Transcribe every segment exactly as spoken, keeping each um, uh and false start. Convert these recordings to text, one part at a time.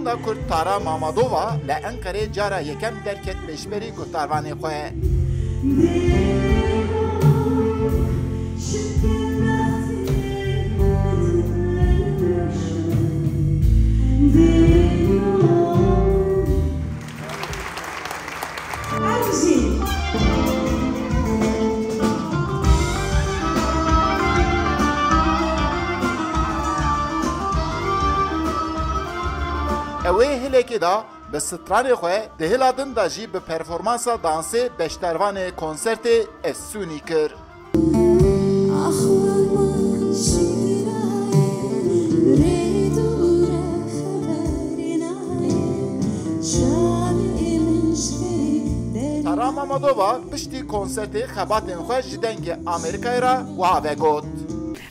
Artista Kurd Tara Mamadova li Enqerê cara yekem derket pêşberî guhdarvanê xwe. Ew ê hilekê de bi stranê xwe, di hila din de jî bi performansa dansê beşdarvanê konsertê efsûnî kir. Tara Mamadova piştî konsertê xebatên xwe ji Dengê Amerîkayê re wiha vegot.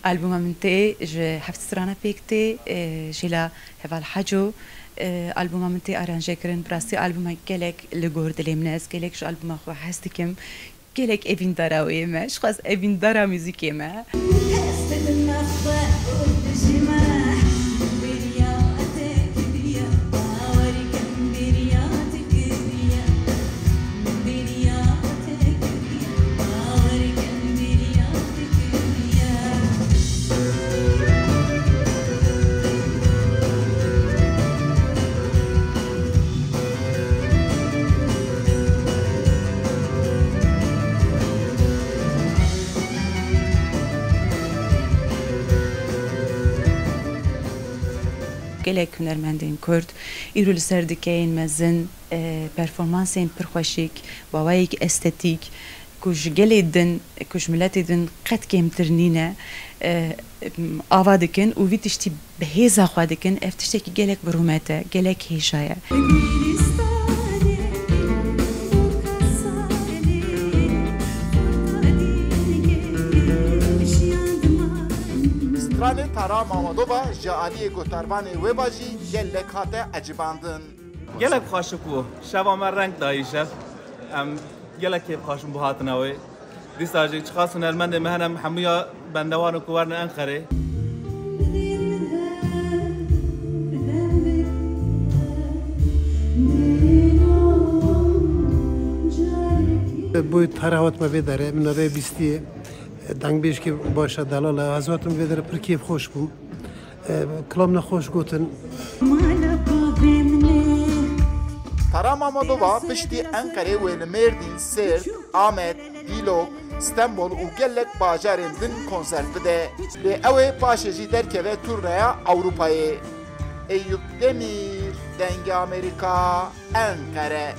Albûma min tê ji heft strana pêk tê, e, jê la Heval Haco, e, albûma min tê aranje kirin. Bi rastî albûmek gelek li gor dilê min e. Ez gelek ji albûma xwe hez dikim. Gelek evîndara wê me. Ji xwe ez evîndara muzîkê me. Gelek hunermendên Kurd îro li ser dikeyên mezin, e, performansên pir xweşik, bi awayek estetîk, ku ji gelê din, ku ji miletê din qet kêmtir nîne, e, ava dikin û vî tiştî bi hêza xwe dikin. Ev tiştekî gelek bi rûmet e, gelek hêja ye. Stranê Tara Mamadova ji aliyê guhdarvanê wê bajî gelek hate ecibandin. Gelek xweşik bû. Şeva me reng dayî şev. Em gelek kêfxweş bûn bo hatina wê. Dîsa jî çiqas hunermendê me hene, em hemûya bendewan û ku werine Enqerê. Boy Tara hatime vê derê, min navê bîstiye. Dengbêjkê baş e, delal e. Ez hatim vê derê pir kêfxweş bûm. E, kilam nexweş gotin. Tara Mamadova piştî Enqerê wê li Mêrdîn, Sêrt, Amed, Dîlok, Stenbol û gelek bajarên din konsert bide. Lê ew ê paşê jî derkeve turneya Ewropayê. Eyûp Demîr, Dengê Amerîka, Enqere.